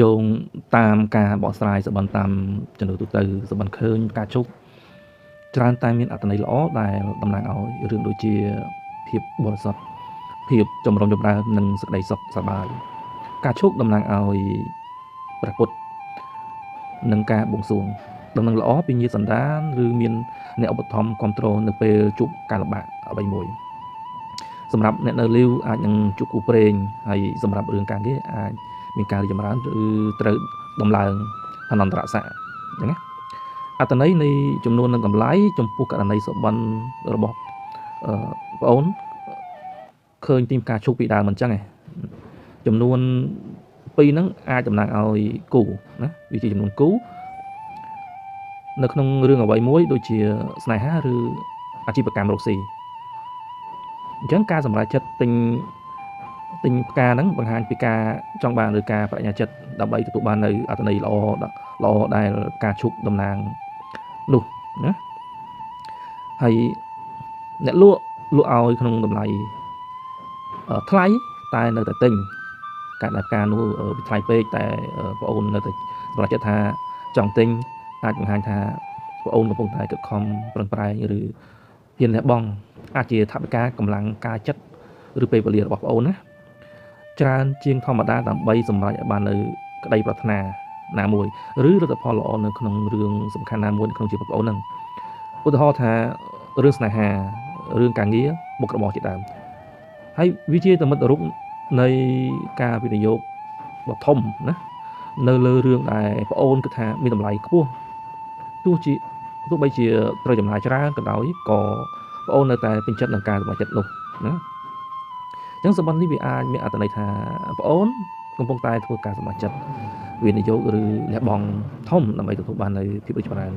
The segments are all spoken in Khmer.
យោងតាមការបកស្រាយសបិនតាមជំនឿទូទៅសបិនឃើញផ្កាឈូកច្រើនតែមានអត្ថន័យល្អដែលតំណាងឲ្យរឿងដូចជាភាពបរិសុទ្ធភាពចម្រុងចម្រើននិងសេចក្តីសុខសប្បាយផ្កាឈូកតំណាងឲ្យព្រះពុទ្ធនិងការបួងសួងដំណឹងល្អពីញាតិសន្តានឬមានអ្នកឧបត្ថម្ភគ្រប់គ្រងនៅពេលជួបការលំបាកអ្វីមួយសម្រាប់អ្នកនៅលីវអាចនឹងជួបគូព្រេងហើយសម្រាប់រឿងការងារអាចមានការរីកចម្រើនឬត្រូវដំឡើងឋានន្តរស័ក្តិអញ្ចឹងណាអត្ថន័យនៃចំនួននិងតម្លៃចំពោះករណីសុបិនរបស់ប្អូនឃើញទីផ្កាឈូកពីដើមមិនចឹងឯងចំនួន2ហ្នឹងអាចតំណាងឲ្យគូណាវាជាចំនួនគូនៅក្នុងរឿងអ្វីមួយដូចជាស្នេហាឬអាជីវកម្មរកស៊ីអញ្ចឹងការសម្រេចចិត្តទិញផ្កាហ្នឹងបង្ហាញពីការចង់បានឬការបដិញ្ញាចិត្តដើម្បីទទួលបាននៅអត្ថន័យល្អល្អដែលផ្កាឈូកតំណាងនោះណាហើយអ្នកលក់លក់ឲ្យក្នុងតម្លៃថ្លៃតែនៅតែទិញការដែលផ្កានោះវាថ្លៃពេកតែប្អូននៅតែសម្រេចចិត្តថាចង់ទិញអាចបង្ហាញថាប្អូនកំពុងតែខិតខំប្រឹងប្រែងឬហ៊ានលះបង់អាចជាថវិកាកម្លាំងកាយចិត្តឬពេលវេលារបស់ប្អូនណាច្រើនជាងធម្មតាដើម្បីសម្រេចឲ្យបាននៅក្តីប្រាថ្នាណាមួយឬលទ្ធផលល្អនៅក្នុងរឿងសំខាន់ណាមួយនៅក្នុងជីវិតប្អូនហ្នឹងឧទាហរណ៍ថារឿងស្នេហារឿងការងារមុខរបរជាដើមហើយវាជានិមិត្តរូបនៃការវិនិយោគដ៏ធំណានៅលើរឿងដែលប្អូនគិតថាមានតម្លៃខ្ពស់ទោះជាទោះបីជាត្រូវចំណាយច្រើនក៏ដោយក៏ប្អូននៅតែពេញចិត្តនឹងការសម្រេចចិត្តនោះណាអញ្ចឹងសម្បត្តិនេះវាអាចមានអត្ថន័យថាប្អូនកំពុងតែធ្វើការសម្រេចចិត្តវិនិយោគឬលះបង់ធំដើម្បីទទួលបាននូវភាពរីកចម្រើន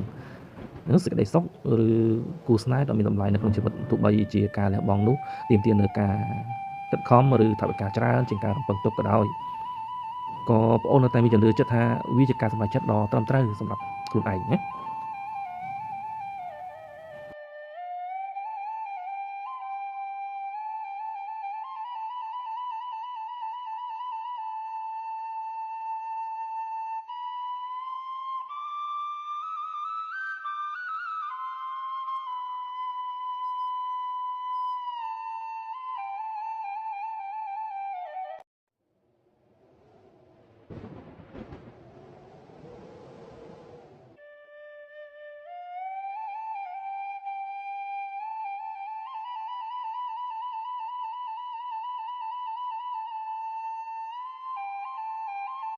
និងសេចក្តីសុខឬគូស្នេហ៍ដ៏មានតម្លៃនៅក្នុងជីវិតទោះបីជាការលះបង់នោះទាមទារនូវការខិតខំឬថវិកាច្រើនជាងការរំពឹងទុកក៏ដោយក៏ប្អូននៅតែមានជំនឿចិត្តថាវាជាការសម្រេចចិត្តដ៏ត្រឹមត្រូវសម្រាប់ខ្លួនឯងណា